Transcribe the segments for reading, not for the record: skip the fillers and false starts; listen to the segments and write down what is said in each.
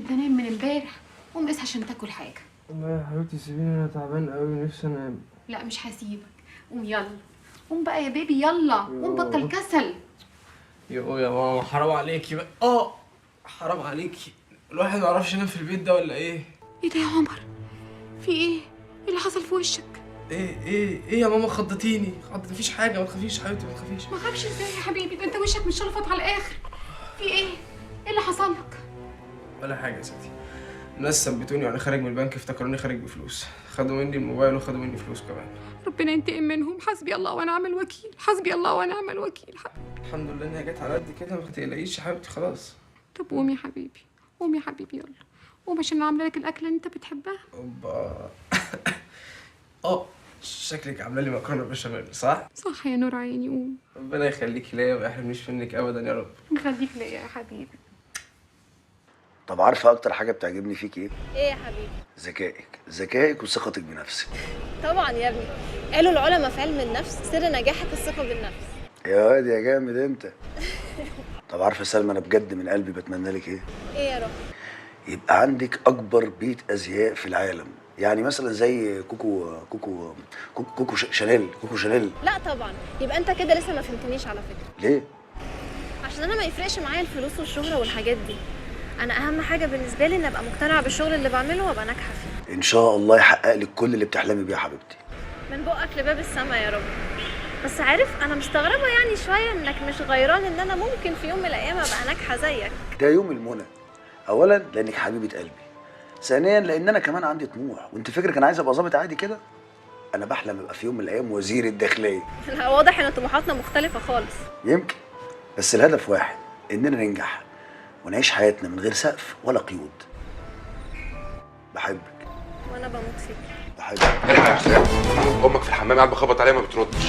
انت نايم من امبارح. قوم اصحى عشان تاكل حاجة. والله يا حبيبتي سيبيني، انا تعبان قوي نفسي انام. لا مش هسيبك، قوم يلا، قوم بقى يا baby، يلا قوم بطل كسل. يو يا ماما حرام عليكي بقى. حرام عليكي، الواحد ما يعرفش ينام في البيت ده ولا ايه؟ ايه ده يا عمر؟ في ايه؟ ايه اللي حصل في وشك؟ ايه ايه ايه يا ماما خضتيني، خضت. مفيش حاجة، ما تخافيش يا حبيبتي، ما تخافيش. ما خافش ازاي يا حبيبي؟ ده انت وشك متشلفط على الاخر. في ايه؟ ايه اللي حصل لك؟ ولا حاجة يا ستي، الناس ثبتوني وانا خارج من البنك، افتكروني خارج بفلوس، خدوا مني الموبايل وخدوا مني فلوس كمان. ربنا ينتقم منهم. حسبي الله ونعم الوكيل، حسبي الله ونعم الوكيل. حبيبي الحمد لله انها جت على قد كده، ما تقلقيش يا حبيبتي خلاص. طب قوم يا حبيبي، قوم يا حبيبي، يلا قوم عشان عامله لك الاكلة اللي انت بتحبها. اوبا. شكلك عامله لي مكرونه بشاميل صح؟ صح يا نور عيني، قوم. ربنا يخليكي ليا وما يحرمنيش منك ابدا يا رب. يخليك ليا يا حبيبي. طب عارفه اكتر حاجة بتعجبني فيك ايه؟ ايه يا حبيبي؟ ذكائك، ذكائك وثقتك بنفسك. طبعا يا ابني، قالوا العلماء في علم النفس سر نجاحك الثقة بالنفس. يا واد يا جامد انت. طب عارفه سلمى، انا بجد من قلبي بتمنى لك ايه؟ ايه يا رب؟ يبقى عندك اكبر بيت ازياء في العالم، يعني مثلا زي كوكو كوكو كوكو, كوكو شانيل، كوكو شانيل. لا طبعا، يبقى انت كده لسه ما فهمتنيش على فكرة. ليه؟ عشان انا ما يفرقش معايا الفلوس والشهرة والحاجات دي. انا اهم حاجة بالنسبة لي ان ابقى مقتنعة بالشغل اللي بعمله وابقى ناجحة فيه. ان شاء الله يحقق لك كل اللي بتحلمي بيه يا حبيبتي. من بقك لباب السما يا رب. بس عارف انا مستغربه يعني شوية انك مش غيران ان انا ممكن في يوم من الايام ابقى ناجحة زيك. ده يوم المنى. اولا لانك حبيبه قلبي، ثانيا لان انا كمان عندي طموح، وانت فكرك انا عايز ابقى ظابط عادي كده؟ انا بحلم ابقى في يوم من الايام وزير الداخلية. لا واضح ان طموحاتنا مختلفة خالص. يمكن، بس الهدف واحد، اننا ننجح ونعيش حياتنا من غير سقف ولا قيود. بحبك. وانا بموت فيك. بحبك. الحق يا حسام، امك في الحمام قاعد بخبط عليها ما بتردش.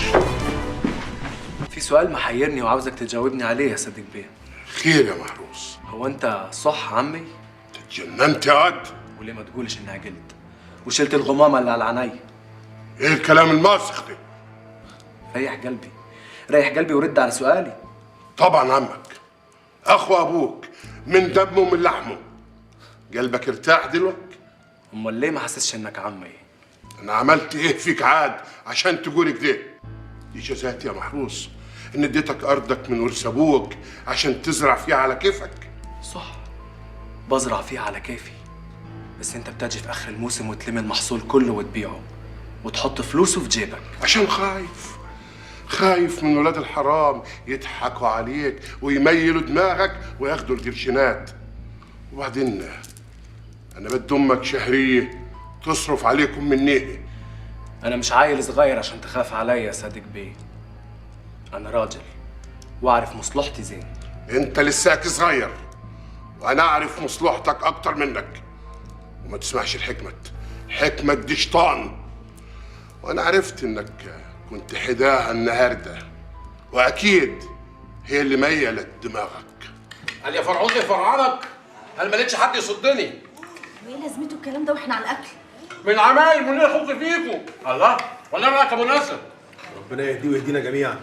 في سؤال محيرني وعاوزك تجاوبني عليه يا صديق بيه. خير يا محروس؟ هو انت صح عمي؟ اتجننت يا واد؟ وليه ما تقولش اني عجلت وشلت الغمامة اللي على عيني؟ ايه الكلام الماسخ ده؟ ريح قلبي، ريح قلبي ورد على سؤالي. طبعا عمك، اخو ابوك، من دمه ومن لحمه. قلبك ارتاح دلوقتي؟ امال ليه ما حسيتش انك عمي؟ انا عملت ايه فيك عاد عشان تقول كده؟ دي جزاتي يا محروس، ان اديتك ارضك من ورث ابوك عشان تزرع فيها على كيفك. صح، بزرع فيها على كيفي، بس انت بتجي في اخر الموسم وتلم المحصول كله وتبيعه وتحط فلوسه في جيبك. عشان خايف، خايف من ولاد الحرام يضحكوا عليك ويميلوا دماغك وياخدوا القرشينات. وبعدين انا بدي امك شهرية تصرف عليكم مني. انا مش عيل صغير عشان تخاف عليا يا صديق بيه، انا راجل واعرف مصلحتي زين. انت لساك صغير وانا اعرف مصلحتك اكتر منك، وما تسمعش الحكمت، حكمت دي شيطان. وانا عرفت انك كنت حداها النهارده، واكيد هي اللي ميلت دماغك. قال يا فرعون يا فرعنك، هل ما لقيتش حد يصدني؟ وايه لازمته الكلام ده واحنا على الاكل؟ من عمايل منير اخوك فيكم. الله، ولا رايك يا ابو ناصر؟ ربنا يهديه ويهدينا جميعا.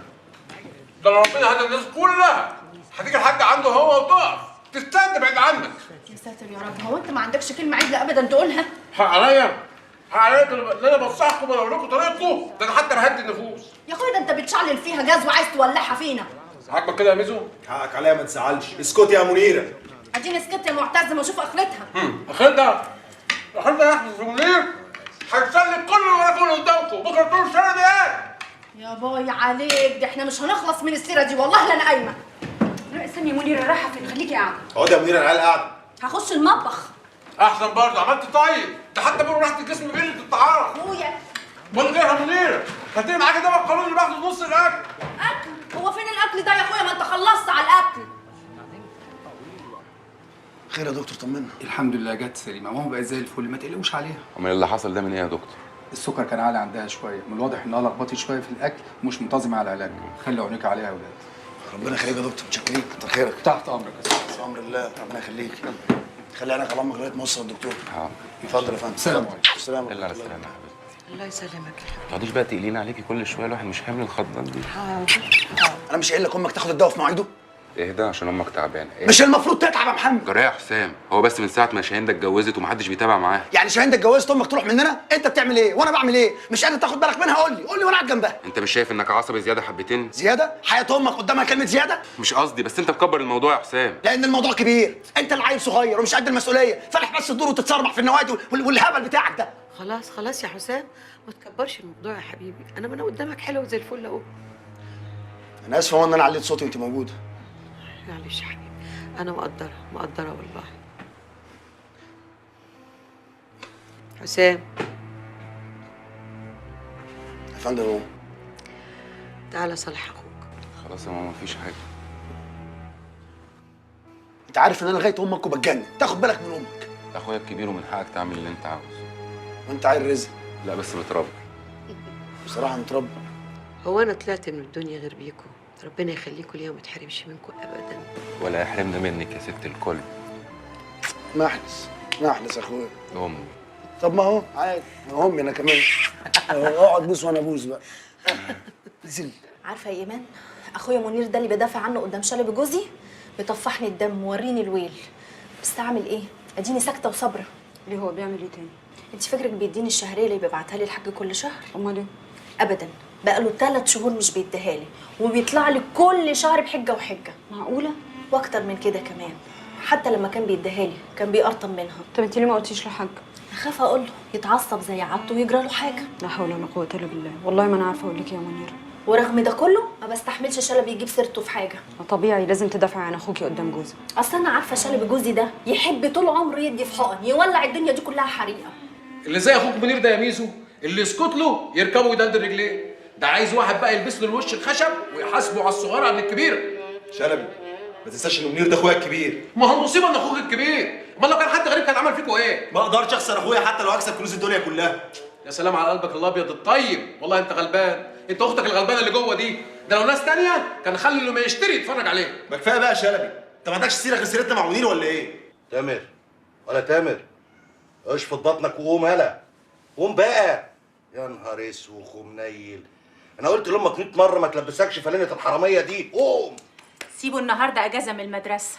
ده ربنا هدى الناس كلها، هتيجي الحاج عنده هو وتقف تستنى بعيد عنك. يا ساتر يا رب، هو انت ما عندكش كلمة عدله ابدا تقولها؟ حق عليا، حق عليا اللي انا بنصحكم واقول لكم طريقتكم، ده انا حتى بهدي النفوس. يا اخويا ده انت بتشعلل فيها جاز وعايز تولعها فينا. عاجبك كده يا ميزو؟ حقك عليا ما تزعلش، اسكتي يا منيرة. اديني سكت يا معتز ما اشوف اخرتها. اخرتها؟ اخرتها يا احمد منير هتسلم كل اللي وراكم قدامكم، بكره تقولوا السيرة دي ايه؟ يا باي عليك، ده احنا مش هنخلص من السيرة دي والله. لا انا قايمة. لا استني يا منيرة، رايحة فين؟ خليكي قاعدة. اقعدي يا منيرة، العيال قاعدة. هخش المطبخ. احسن برضه، عملت طيب، ده حتى بيقولوا راحة الجسم بيقل الطعام. اخويا بقول لك ايه يا منير؟ هتلاقي معاك ده القانون اللي باخده نص الاكل. اكل؟ هو فين الاكل ده يا اخويا؟ ما انت خلصت على الاكل. خير يا دكتور، طمنا. الحمد لله جت سليمة، ماما بقت زي الفل، ما تقلقوش عليها. امال اللي حصل ده من ايه يا دكتور؟ السكر كان عالي عندها شوية، من الواضح انها لخبطت شوية في الاكل ومش منتظمة على العلاج. خلي عينيك عليها يا ولاد. ربنا يخليك يا دكتور، متشكرين، كتر خيرك. تحت امرك يا سيدي. امر الله، ربنا يخليك. خلي عينك على امك لغاية ما اوصل الدكتور. اتفضل يا فندم. السلام عليكم. السلام عليكم. على السلامة يا حبيبتي. الله يسلمك يا ما تقعديش بقى تقلين عليكي كل شوية، الواحد مش حامل الخضه دي. حاضر. انا مش قايل لك امك تاخد الدواء في مواعيده؟ اهدى عشان امك تعبانة. مش المفروض تتعب يا محمد؟ جرايه يا حسام، هو بس من ساعة ما شاهين اتجوزت ومحدش بيتابع معاها. يعني شاهين اتجوزت امك تروح مننا؟ انت بتعمل ايه وانا بعمل ايه؟ مش قادر تاخد بالك منها؟ قول لي قول لي وانا قاعد جنبها. انت مش شايف انك عصبي زيادة حبتين؟ زيادة؟ حياة امك قدامها كلمة زيادة؟ مش قصدي، بس انت مكبر الموضوع يا حسام. لان الموضوع كبير، انت العيل صغير ومش قد المسؤولية، فالح بس تدور وتتصرمح في النوادي والهبل بتاعك ده. خلاص خلاص يا حسام، ما تكبرش الموضوع يا حبيبي، انا قدامك حلوة زي الفل اهو. انا اسف ان انا عليت صوتي وانت موجودة. معلش يا حبيبي، انا مقدره مقدره والله. حسام. يا فندم اهو. تعالى صالح اخوك. خلاص يا ماما مفيش حاجة. انت عارف ان انا لغاية امك وبتجنن، تاخد بالك من امك. اخويا الكبير ومن حقك تعمل اللي انت عاوزه. وانت عيل رزق. لا بس متربي. بصراحة متربي. هو انا طلعت من الدنيا غير بيكم؟ ربنا يخليكم ليا وما تحرمش منكم ابدا. ولا يحرمنا منك يا ست الكل. ما احلس ما احلس يا اخويا. امي. طب ما هو عادي، ما امي انا كمان. اقعد بوس وانا ابوس بقى. نزل. عارفه يا ايمان، اخويا منير ده اللي بدافع عنه قدام شلبي جوزي بيطفحني الدم ووريني الويل، بس اعمل ايه؟ اديني ساكته وصابره. ليه هو بيعمل ايه تاني؟ انت فكرك بيديني الشهرية اللي بيبعتها لي الحاج كل شهر؟ امال ايه؟ ابدا، بقاله 3 شهور مش بيديها لي، وبيطلع لي كل شهر بحجة وحجه. معقولة؟ واكتر من كده كمان، حتى لما كان بيديها لي كان بيقرطم منها. طب انت ليه ما قلتيش لحاج؟ اخاف اقول له يتعصب زي عادته ويجرى له حاجة. لا حول ولا قوة الا بالله، والله ما انا عارفه اقول لك يا منيرة. ورغم ده كله ما بستحملش شلبي يجيب سيرته في حاجة. طبيعي لازم تدافعي عن اخوكي قدام جوزك. اصل انا عارفه شلبي جوزي ده يحب طول عمره يدي في حقن، يولع الدنيا دي كلها حريقة. اللي زي اخوك منير ده يا ميزو، اللي يسكت له يركبه ويدلدل رجليه. ده عايز واحد بقى يلبس له الوش الخشب ويحاسبه على الصغيرة قبل الكبيرة. شلبي ما تنساش ان منير ده اخويا الكبير. ما هو المصيبة ان اخوك الكبير، امال لو كان حد غريب كان عمل فيكوا ايه؟ ما اقدرش اخسر اخويا حتى لو اكسب فلوس الدنيا كلها. يا سلام على قلبك الابيض الطيب، والله انت غلبان، انت اختك الغلبانه اللي جوه دي، ده لو ناس تانية كان خلي اللي ما يشتري يتفرج عليه. ما كفاية بقى يا شلبي، انت ما عندكش سيره غير سيرتنا مع منير ولا ايه؟ تامر ولا تامر، اشفط بطنك وقوم. هلا قوم بقى. يا نهار اسود ومنيل، انا قلت لامك 100 مرة ما تلبسكش فلينه الحرامية دي. قوم. سيبه النهارده اجازه من المدرسة.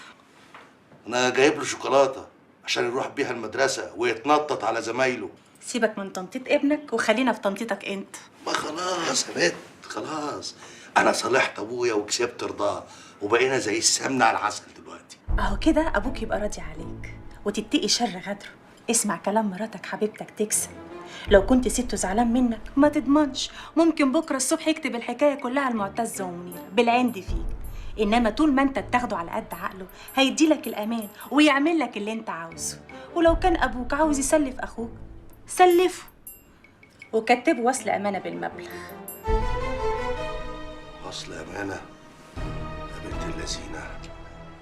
انا جايب له شوكولاتة عشان يروح بيها المدرسة ويتنطط على زمايله. سيبك من تنطيط ابنك وخلينا في تنطيطك انت. ما خلاص يا بت خلاص، انا صالحت ابويا وكسبت رضاه وبقينا زي السمنة على العسل دلوقتي. اهو كده ابوك يبقى راضي عليك وتتقي شر غدره. اسمع كلام مراتك حبيبتك تكسب. لو كنت سبته زعلان منك ما تضمنش، ممكن بكره الصبح يكتب الحكاية كلها المعتز ومنيره بالعند فيك. انما طول ما انت بتاخده على قد عقله هيديلك الامان ويعمل لك اللي انت عاوزه. ولو كان ابوك عاوز يسلف اخوك سلفه وكتبه وصل امانه بالمبلغ. وصل امانه يا بنت اللذينه.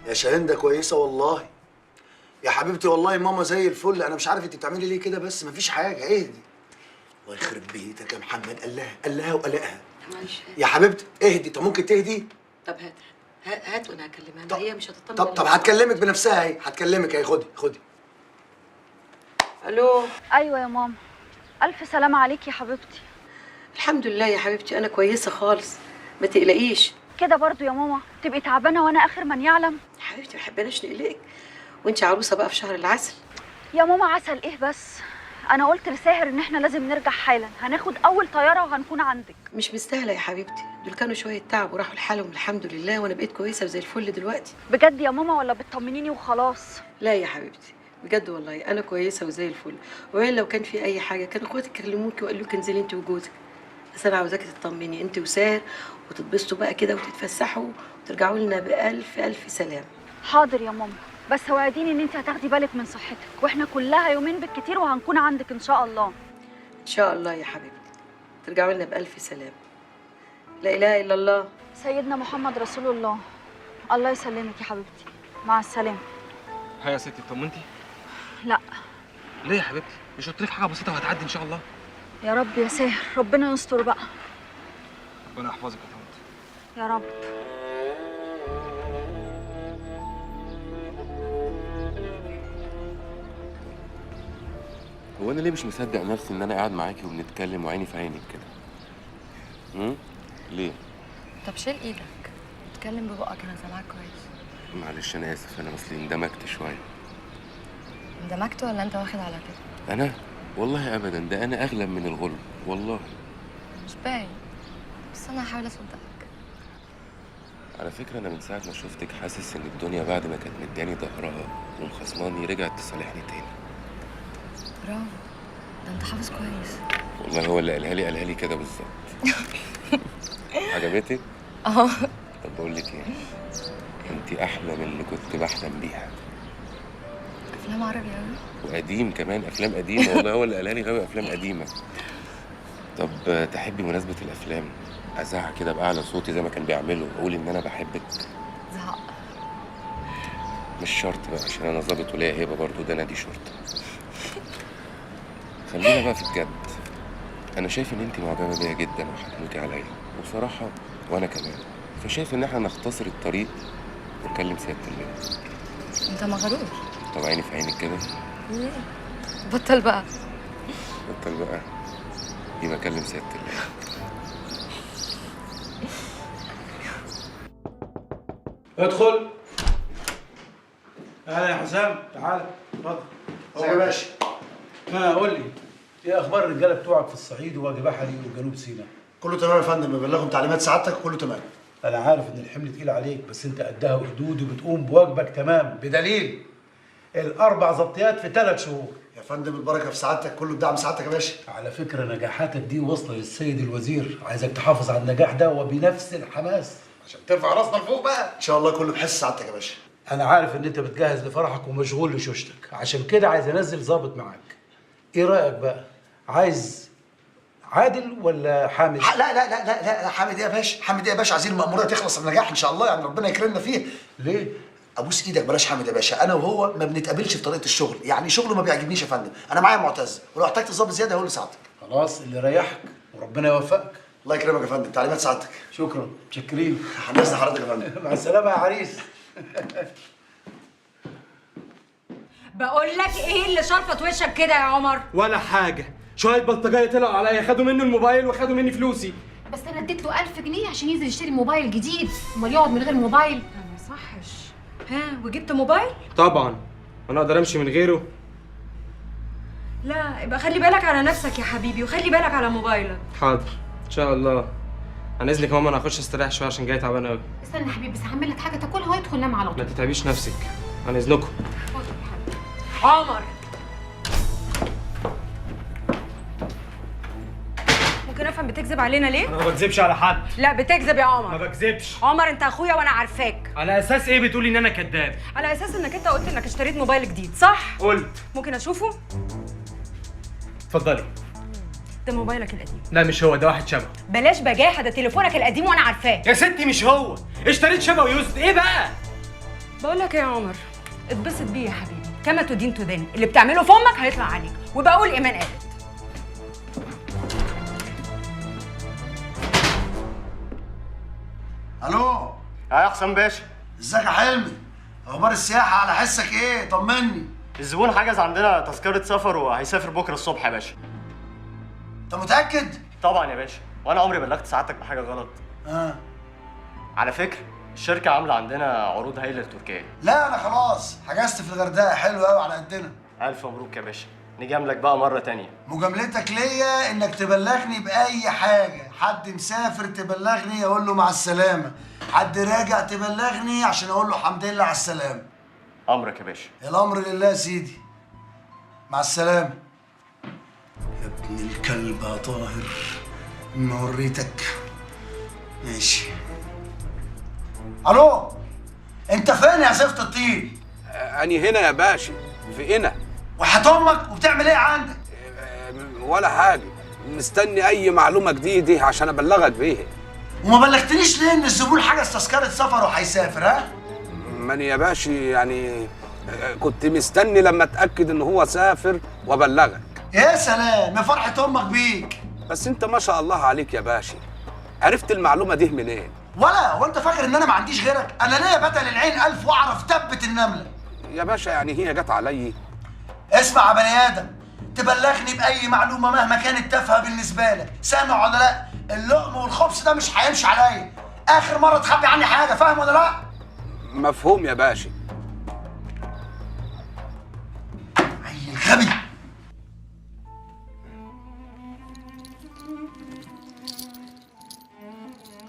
يا شاهين ده كويسة والله يا حبيبتي، والله ماما زي الفل. انا مش عارف انت بتعملي ليه كده، بس مفيش حاجة، اهدي. الله يخرب بيتك يا محمد، قال لها قال لها وقلقها. معلش يا حبيبتي اهدي. طب ممكن تهدي؟ طب هات هات وانا هكلمها، هي مش هتطمن. طب هتكلمك بنفسها اهي، هتكلمك اهي. خدي خدي. الو. ايوه يا ماما، الف سلامه عليك يا حبيبتي. الحمد لله يا حبيبتي، انا كويسة خالص، ما تقلقيش. كده برضو يا ماما تبقي تعبانة وانا اخر من يعلم؟ حبيبتي ما حبيناش نقلقك وانت عروسه بقى في شهر العسل. يا ماما عسل ايه بس، انا قلت لساهر ان احنا لازم نرجع حالا، هناخد اول طيارة وهنكون عندك. مش مستاهلة يا حبيبتي، دول كانوا شوية تعب وراحوا لحالهم الحمد لله، وانا بقيت كويسة وزي الفل دلوقتي. بجد يا ماما ولا بتطمنيني وخلاص؟ لا يا حبيبتي بجد والله انا كويسة وزي الفل، وبعدين لو كان في اي حاجة كان اخواتك كلموكي وقالوا لك انزلي انت وجوزك. بس انا عاوزاكي تطمني انت وساهر وتتبسطوا بقى كده وتتفسحوا وترجعوا لنا بالف الف سلامه. حاضر يا ماما، بس وعديني ان انت هتاخدي بالك من صحتك، واحنا كلها يومين بالكتير وهنكون عندك ان شاء الله. ان شاء الله يا حبيبتي ترجعوا لنا بالف سلامه. لا اله الا الله، سيدنا محمد رسول الله. الله يسلمك يا حبيبتي، مع السلامة. ها يا ستي اطمنتي؟ لا. ليه يا حبيبتي؟ مش قلت لك حاجة بسيطة وهتعدي ان شاء الله؟ يا رب يا ساهر، ربنا يستر بقى. ربنا يحفظك يا طنط. يا رب. هو انا ليه مش مصدق نفسي ان انا قاعد معاكي وبنتكلم وعيني في عينك كده؟ ليه؟ طب شيل ايدك، اتكلم ببقك، انا سامعاك كويس. معلش انا اسف، انا اصلي اندمجت شوية. اندمجت ولا انت واخد على كده؟ انا والله ابدا، ده انا اغلب من الغلب والله. مش باين، بس انا هحاول اصدقك. على فكرة انا من ساعة ما شفتك حاسس ان الدنيا بعد ما كانت مداني ظهرها ومخصماني رجعت تصالحني تاني. برافو، ده انت حافظ كويس. والله هو اللي قالها لي، قالها لي كده بالظبط. عجبتك؟ اه. طب بقول لك ايه، انت احلى من اللي كنت بحلم بيها. افلام عربي قوي وقديم كمان، افلام قديمة والله هو اللي قالها لي، غاوي افلام قديمة. طب تحبي مناسبة الافلام ازعق كده باعلى صوتي زي ما كان بيعمله واقول ان انا بحبك؟ زعق مش شرط بقى، عشان انا ظابط وليا هيبة برضه، ده نادي شرطه. خلينا بقى في الجد. انا شايف ان انت معجبه بيا جدا وهتموتي عليا، وبصراحة وانا كمان، فشايف ان احنا نختصر الطريق ونكلم سيادة اللواء. انت مغرور. طب عيني في عينك كده. ليه؟ بطل بقى. بطل بقى، يبقى اكلم سيادة اللواء. ادخل. اهلا يا حسام، تعالى اتفضل. ازيك يا باشا؟ ها قول لي ايه اخبار الرجالة بتوعك في الصعيد ووجه بحري وجنوب سيناء؟ كله تمام يا فندم، ببلغهم تعليمات سعادتك كله تمام. انا عارف ان الحمل تقيل عليك، بس انت قدها وقدود وبتقوم بواجبك تمام، بدليل الاربع ظبطيات في 3 شهور. يا فندم البركة في سعادتك، كله بدعم سعادتك يا باشا. على فكرة نجاحاتك دي واصله للسيد الوزير، عايزك تحافظ على النجاح ده وبنفس الحماس عشان ترفع راسنا لفوق بقى. ان شاء الله كله بحس سعادتك يا باشا. انا عارف ان انت بتجهز لفرحك ومشغول لشوشتك، عشان كده عايز انزل ظابط معاك. ايه رايك بقى؟ عايز عادل ولا حامد؟ لا لا لا لا لا، حامد ايه يا باشا؟ حامد ايه يا باشا؟ عايزين المأمورية تخلص بنجاح ان شاء الله، يعني ربنا يكرمنا فيه. ليه؟ ابوس ايدك بلاش حامد يا باشا، انا وهو ما بنتقابلش في طريقه الشغل، يعني شغله ما بيعجبنيش يا فندم. انا معايا معتز، ولو احتجت ظابط زيادة هقول لسعادتك. خلاص اللي يريحك وربنا يوفقك. الله يكرمك يا فندم، تعليمات سعادتك. شكرا، متشكرين. حمسنا حضرتك يا فندم. مع السلامة يا عريس. بقول لك ايه اللي شرفت وشك كده يا عمر؟ ولا حاجة، شوية بلطجيه طلعوا عليا، خدوا منه الموبايل وخدوا مني فلوسي. بس انا اديت له 1000 جنيه عشان ينزل يشتري موبايل جديد، امال يقعد من غير موبايل؟ ما صحش. ها وجبت موبايل؟ طبعا، انا اقدر امشي من غيره؟ لا يبقى خلي بالك على نفسك يا حبيبي، وخلي بالك على موبايلك. حاضر ان شاء الله. عن اذنك ماما، انا هخش استريح شوية عشان جاي تعبان قوي. استنى يا حبيبي، بس هعمل لك حاجة تاكلها وادخل نام على طول. ما تتعبيش نفسك، عن اذنكم. عمر، ممكن افهم بتكذب علينا ليه؟ انا ما بكذبش على حد. لا بتكذب يا عمر. ما بكذبش. عمر انت اخويا وانا عارفاك. على اساس ايه بتقولي ان انا كذاب؟ على اساس انك انت قلت انك اشتريت موبايل جديد، صح؟ قلت. ممكن اشوفه؟ اتفضلي. ده موبايلك القديم. لا مش هو، ده واحد شبهه. بلاش بجاحه، ده تليفونك القديم وانا عارفاه. يا ستي مش هو، اشتريت شبهه يوسف. ايه بقى؟ بقول لك ايه يا عمر، اتبسط بيه يا حبيبي، كما تدين تدان، اللي بتعمله في امك هيطلع عليك. وبقول ايمان قالت. الو. يا حسام باشا، ازيك يا حلمي؟ اخبار السياحة على حسك ايه؟ طمني. الزبون حجز عندنا تذكره سفر وهيسافر بكره الصبح يا باشا. انت متاكد؟ طبعا يا باشا، وانا عمري بلغت سعادتك بحاجة غلط. على فكرة الشركة عامله عندنا عروض هايلة لتركيا. لا انا خلاص حجزت في الغردقه، حلو قوي على قدنا. الف مبروك يا باشا، نجاملك بقى مرة تانية. مجاملتك ليا انك تبلغني باي حاجة، حد مسافر تبلغني اقول له مع السلامة، حد راجع تبلغني عشان اقول له الحمد لله على السلامة. امرك يا باشا. الامر لله يا سيدي، مع السلامة. يا ابن الكلب يا طاهر، ما وريتك. ماشي. الو، انت فين يا زفت الطين؟ أني هنا يا باشا، في هنا. وحياة امك، وبتعمل ايه عندك؟ ولا حاجة، مستني أي معلومة جديدة عشان أبلغك بيها. وما بلغتنيش ليه إن الزبون حجز تذكرة سفر وهيسافر؟ ها؟ ماني يا باشا يعني كنت مستني لما أتأكد إن هو سافر وأبلغك. يا سلام، يا فرحة أمك بيك. بس أنت ما شاء الله عليك يا باشا، عرفت المعلومة دي منين؟ ولا هو أنت فاكر إن أنا ما عنديش غيرك؟ أنا ليا بدل العين 1000 وأعرف تبت النملة. يا باشا يعني هي جت علي. اسمع يا بني آدم، تبلغني بأي معلومة مهما كانت تافهة بالنسبة لك، سامع ولا لأ؟ اللقم والخبز ده مش هيمشي عليا. آخر مرة تخبي عني حاجة، فاهم ولا لأ؟ مفهوم يا باشا. عيل غبي.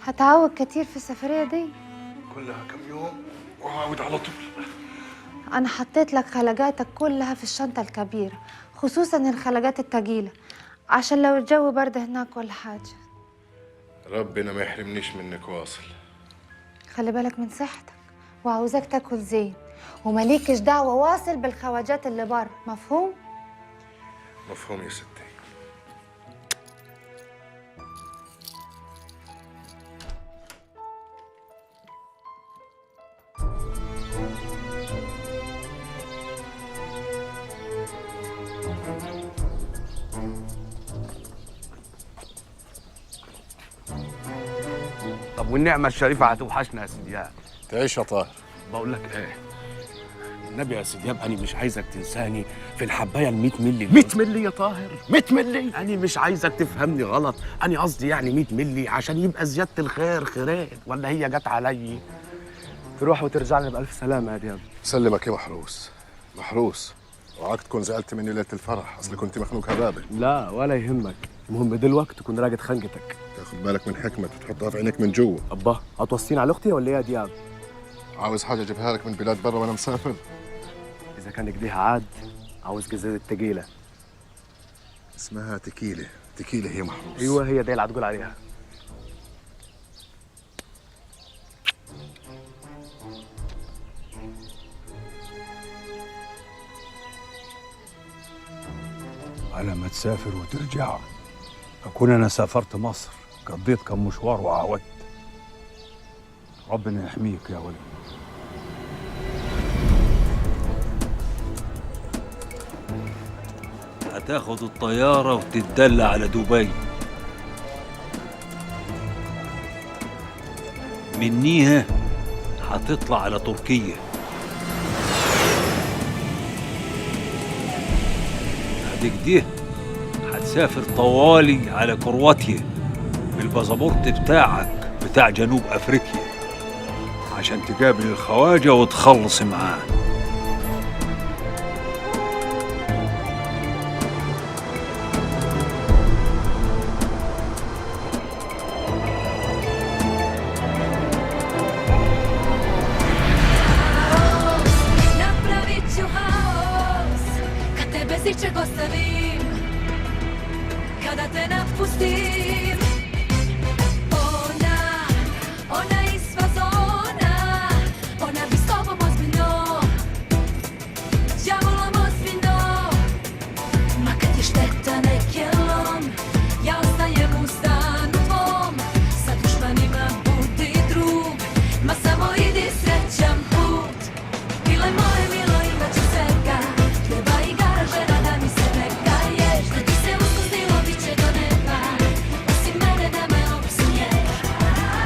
هتعوج كتير في السفرية دي. كلها كم يوم وهعود على طول. أنا حطيت لك خلجاتك كلها في الشنطة الكبيرة، خصوصا الخلجات التقيلة، عشان لو الجو برد هناك ولا حاجة. ربنا ما يحرمنيش منك واصل. خلي بالك من صحتك، وعاوزاك تاكل زين، ومليكش دعوة واصل بالخواجات اللي بره، مفهوم؟ مفهوم يا ستي. طب والنعمة الشريفة هتوحشنا يا سيدياب. تعيش يا طاهر. بقول لك ايه، النبي يا سيدياب أنا مش عايزك تنساني في الحباية ال 100 مللي. 100 مللي يا طاهر، 100 مللي. أنا مش عايزك تفهمني غلط، أنا قصدي يعني 100 مللي عشان يبقى زيادة الخير خيرين، ولا هي جت علي؟ تروح وترجع لنا بألف سلامة يا دياب. سلمك يا محروس. محروس، اوعاك تكون زعلت مني ليلة الفرح، أصل كنت مخنوق هبابة. لا ولا يهمك، المهم دلوقتي تكون راجد خنجتك. تاخد بالك من حكمة وتحطها في عينيك من جوه. أبا هتوصيني على أختي ولا إيه يا دياب؟ عاوز حاجة أجيبها لك من بلاد برا وأنا مسافر؟ إذا كان كده عاد عاوز جزازة تجيلة. اسمها تكيلة، تكيلة هي محروس. أيوه هي دي اللي هتقول عليها. على ما تسافر وترجع أكون أنا سافرت مصر، قضيت كم مشوار وعودت. ربنا يحميك يا ولد. هتاخد الطيارة وتتدلى على دبي، منيها هتطلع على تركيا. بعد كده هتسافر طوالي على كرواتيا بالباسبورت بتاعك بتاع جنوب افريقيا عشان تقابل الخواجه وتخلص معاه. Napravit ću haos kad te bez ičeg ostavim, kada te napustim. Ona, ona iz fazona, ona bi s tobom ozbiljno, đavolom ozbiljno. Ma kad je šteta nek je lom, ja ostajem u stanu tvom. Sa dušmanima budi drug, ma samo idi srećan put. Mile moje milo imat ću svega, treba i garažena da mi se ne kaješ. Da ti se uskuznilo bit će do neba, osim mene da me opsuješ.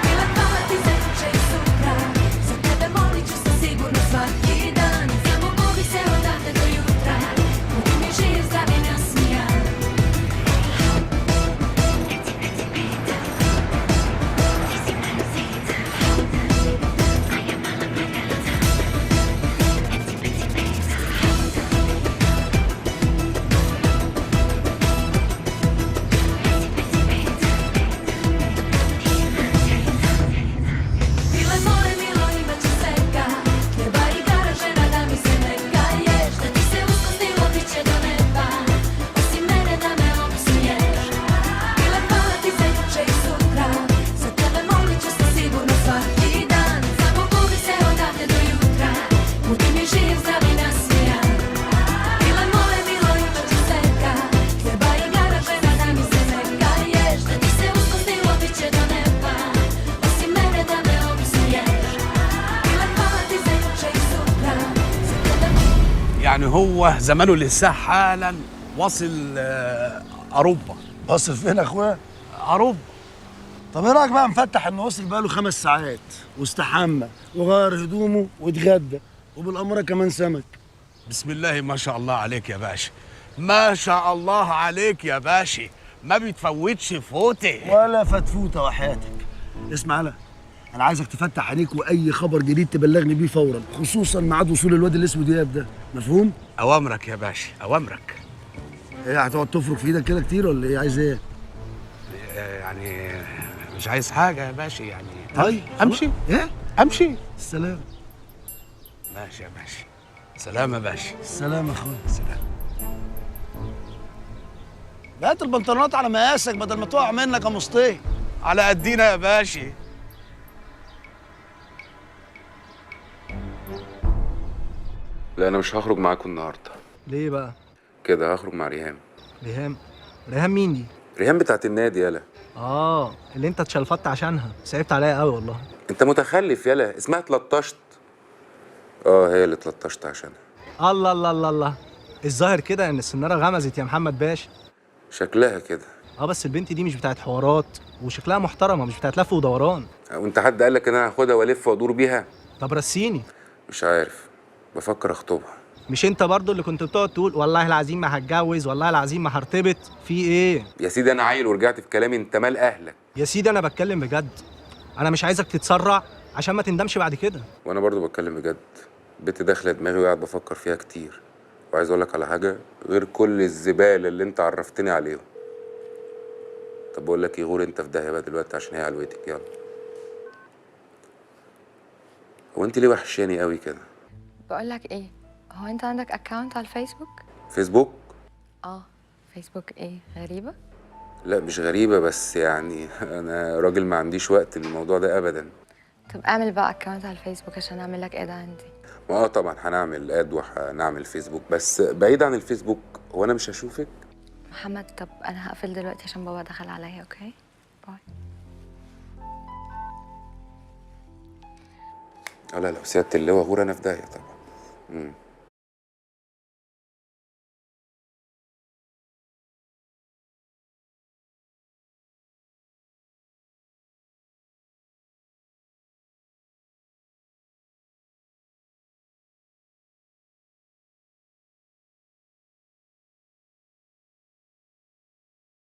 Mile hvala ti za juče i sutra, za tebe molit ću se sigurno svaki dan. Samo mogu se odavde do jutra, budi mi živ, zdrav i nasmijan. Mile moje milo imat ću svega, treba i garažena da mi se ne kaješ. Da ti se uskuznilo bit će do neba, osim mene da me opsuješ. Mile hvala ti za juče i sutra, za tebe molit ću se sigurno svaki dan. Samo gubi se odavde do jutra, budi mi živ, zdrav i nasmijan. Mile moje milo imat ću svega, treba i garažena da mi se ne kaješ. Da ti se uskuznilo bit će do neba, osim mene da me opsuješ. Mile hvala ti za juče i sutra, za tebe. يعني هو زمانه لسه حالا واصل اوروبا. واصل فين يا اخويا؟ اوروبا. طب ايه رايك بقى مفتح انه وصل بقاله 5 ساعات واستحمى وغير هدومه واتغدى وبالاماره كمان سمك. بسم الله ما شاء الله عليك يا باشا، ما شاء الله عليك يا باشا، ما بتفوتش فوتي ولا فتفوته وحياتك. اسمع لا، انا عايزك تفتح عينيك، واي خبر جديد تبلغني بيه فورا، خصوصا ميعاد وصول الواد اللي اسمه دياب ده، مفهوم؟ اوامرك يا باشا، اوامرك. ايه هتقعد تفرك في ايدك كده كتير ولا ايه؟ عايز ايه؟ يعني مش عايز حاجة يا باشا يعني. طيب امشي؟ ايه؟ امشي؟ السلام. ماشي يا باشا، سلام يا باشا. السلام يا اخويا. سلام. هات البنطلونات على مقاسك بدل ما تقع منك يا مصطفى. على قدينا يا باشا. لا انا مش هخرج معاكم النهارده. ليه بقى؟ كده هخرج مع ريهام. ريهام؟ ريهام مين دي؟ ريهام بتاعت النادي يالا. اه اللي انت اتشلفطت عشانها، صعبت عليا قوي والله. انت متخلف يالا، اسمها اتلطشت. اه هي اللي اتلطشت عشانها. الله الله الله الله، الظاهر كده ان السناره غمزت يا محمد باشا. شكلها كده. اه بس البنت دي مش بتاعت حوارات، وشكلها محترمه، مش بتاعت لف ودوران. وانت حد قال لك ان انا هاخدها والف وادور بيها؟ طب رسيني. مش عارف، بفكر اخطبها. مش انت برضو اللي كنت بتقعد تقول والله العظيم ما هتجوز، والله العظيم ما هرتبط؟ في ايه؟ يا سيدي انا عيل ورجعت في كلامي، انت مال اهلك. يا سيدي انا بتكلم بجد، انا مش عايزك تتسرع عشان ما تندمش بعد كده. وانا برضو بتكلم بجد، بنت داخله دماغي وقاعد بفكر فيها كتير، وعايز اقول لك على حاجة غير كل الزبالة اللي انت عرفتني عليهم. طب بقول لك ايه، غور انت في داهية بقى دلوقتي عشان هي علوتك. يلا. هو انت ليه وحشاني قوي كده؟ بقول لك ايه، هو انت عندك account على الفيسبوك؟ فيسبوك؟ اه فيسبوك. ايه غريبة؟ لا مش غريبة، بس يعني انا راجل ما عنديش وقت للموضوع ده ابدا. طب اعمل بقى account على الفيسبوك عشان اعمل لك add عندي. ما طبعا هنعمل add وهنعمل فيسبوك، بس بعيد عن الفيسبوك. هو انا مش هشوفك؟ محمد طب انا هقفل دلوقتي عشان بابا دخل عليا. okay bye. لا لا سيادة اللواء غور انا في داهية طبعا.